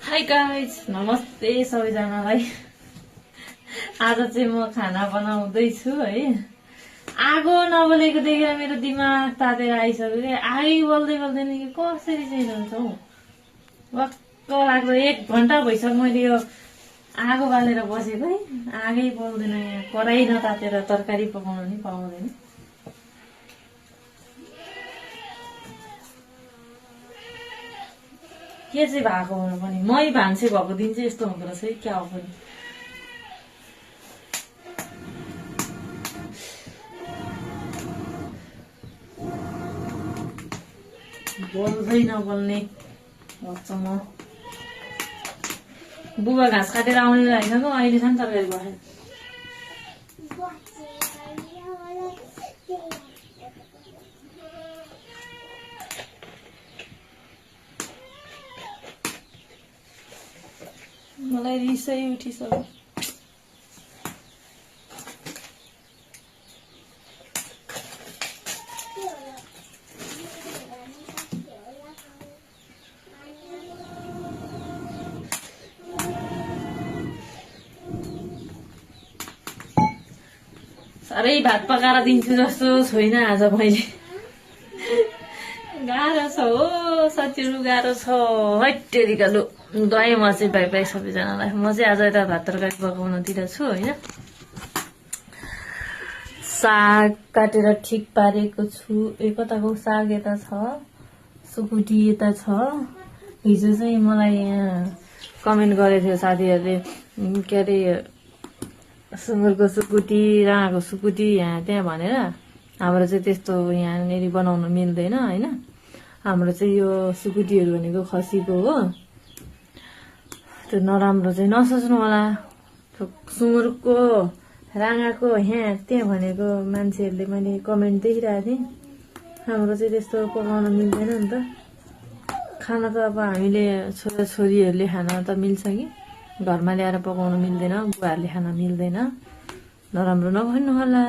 Hi guys, नमस्ते सबैजनालाई। आज चाहिँ म खाना बनाउँदैछु है। आगो नबलेको देखेर मेरो दिमाग तातेर आइसक्यो क्या। आगै बल्दै बल्दैन कि कसरी चाहिँ हुन्छ हौ। वक्क लाग्दो 1 घन्टा भइसक्यो मैले यो आगो बालेर बसेको है। आगै बल्दैन यहाँ, कराई नतातेर तरकारी पकाउन नि पाउँदैन। के चाहिँ भएको हुनु पनि, मै भान्से भएको दिन चाहिँ यस्तो हुँदो रहेछ है। क्या हो पनि बोल्दै नबोल्ने गर्छु म। बुबा घाँस काटेर आउने होइन त अहिलेसम्म तरकारी भयो। मलाई रिसै उठिसक्यो। साह्रै भात पकाएर दिन्छु जस्तो छैन आज मैले। गाह्रो छ हो सचिलो, गाह्रो छ। हैटेरिका लु दही म चाहिँ बाई बाई सबैजनालाई। म चाहिँ आज यता भात तरकारी पकाउनतिर छु होइन। साग काटेर ठिक पारेको छु। कताको साग यता छ, सुकुटी यता छ। हिजो चाहिँ मलाई यहाँ कमेन्ट गरेको थियो साथीहरूले, के अरे सुँगुरको सुकुटी, राँगाको सुकुटी यहाँ त्यहाँ भनेर। हाम्रो चाहिँ त्यस्तो यहाँनिर बनाउनु मिल्दैन होइन। हाम्रो चाहिँ यो सुकुटीहरू भनेको खसीको हो। त्यो नराम्रो चाहिँ नसोच्नु होला। सुँगुरको, राँगाको यहाँ त्यहाँ भनेको मान्छेहरूले मैले कमेन्ट देखिरहेको थिएँ। हाम्रो चाहिँ त्यस्तो पकाउन मिल्दैन नि त। खाना त अब हामीले छोराछोरीहरूले खाना त मिल्छ कि, घरमा ल्याएर पकाउनु मिल्दैन, बुवाहरूले खाना मिल्दैन। नराम्रो नभन्नु होला।